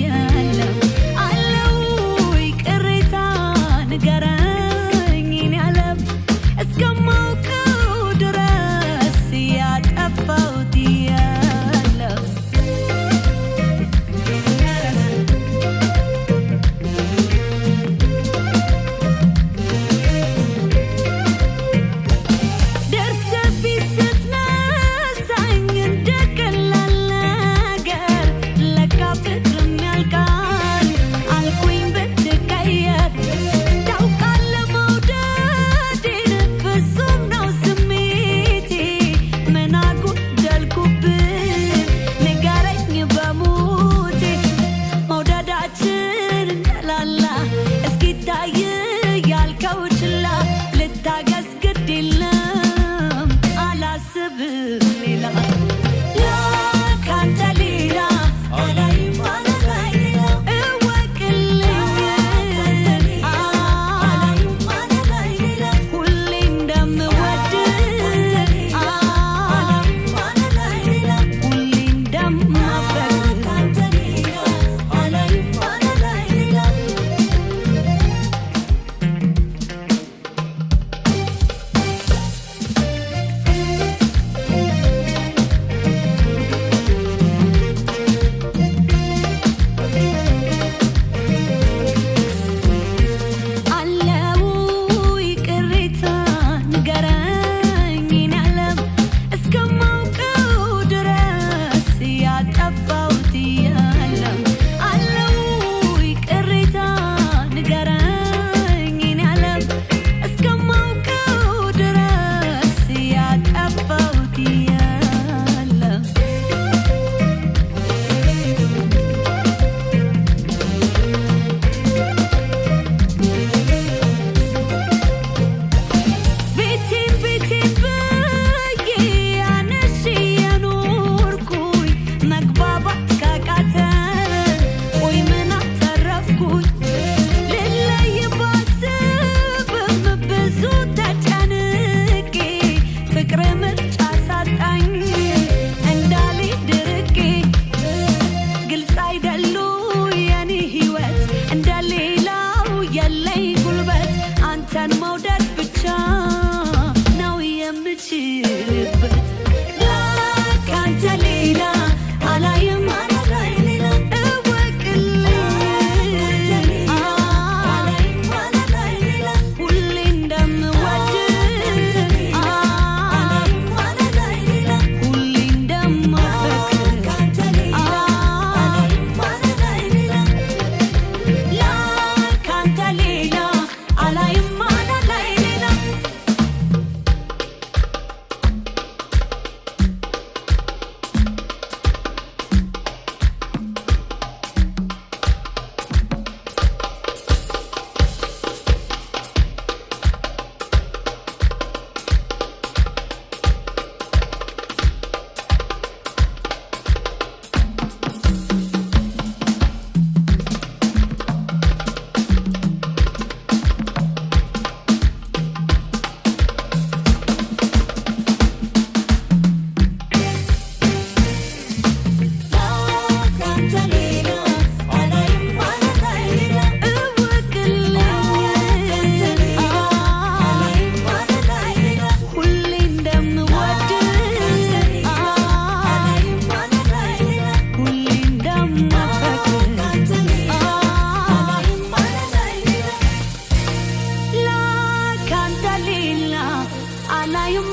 የለም። አለው ቅሬታ ንገረኝ የኔ ዓለም፣ እስከማውቀው ድረስ ያጠፋሁት የለም። ደርሰህ ፊት ስትነሳኝ እንደ ቀላል ነገር፣ ለካ ፍቅርም ያልቃል አልኩኝ ብትቀየር። ታውቃለህ መውደዴን፣ ፍጹም ነው ስሜቴ። ምን አጎደልኩብህ ንገረኝ በሞቴ። መውደዳችን እንደላላ እስኪታይ ያልከው ችላ፣ ልታገስ ግድ የለም አላስብም ሌላ። ካንተ ሌላ አላይም ሌላ፣ እወቅልኝ ሁሌ እንደምወድ፣ ሁሌ እንደማፈቅር። አለው ቅሬታ ንገረኝ የኔ ዓለም፣ እስከማውቀው ድረስ ያጠፋሁት የለም። አለው ቅሬታ ንገረኝ የኔ ዓለም፣ እስከማውቀው ድረስ ያጠፋሁት የለም። ቤቴን ቤቴን ብዬ አነሼ የኖርኩኝ፣ መግባባት ካቃተን ቆይ ምን አተረፍኩኝ? ልለይ ባስብም ብዙ ተጨንቄ፣ ፍቅር ምርጫ ሳጣኝ እንዳልሄድ ርቄ። ግልጽ አይደሉ የኔ ህይወት፣ እንደ ሌላው የለኝ ጉልበት፣ አንተን መውደድ ብቻ ነው የምችልበት። ካንተ ሌላ አላይም እወቅልኝ፣ ሁሌ እንደምወድ፣ ሁሌ እንደማፈቅር። ካንተ ሌላ አላይም ሌላ። እወቅልኝ ሁሌ እንደምወድ፣ ሁሌ እንደማፈቅር። ካንተ ሌላ አላይም።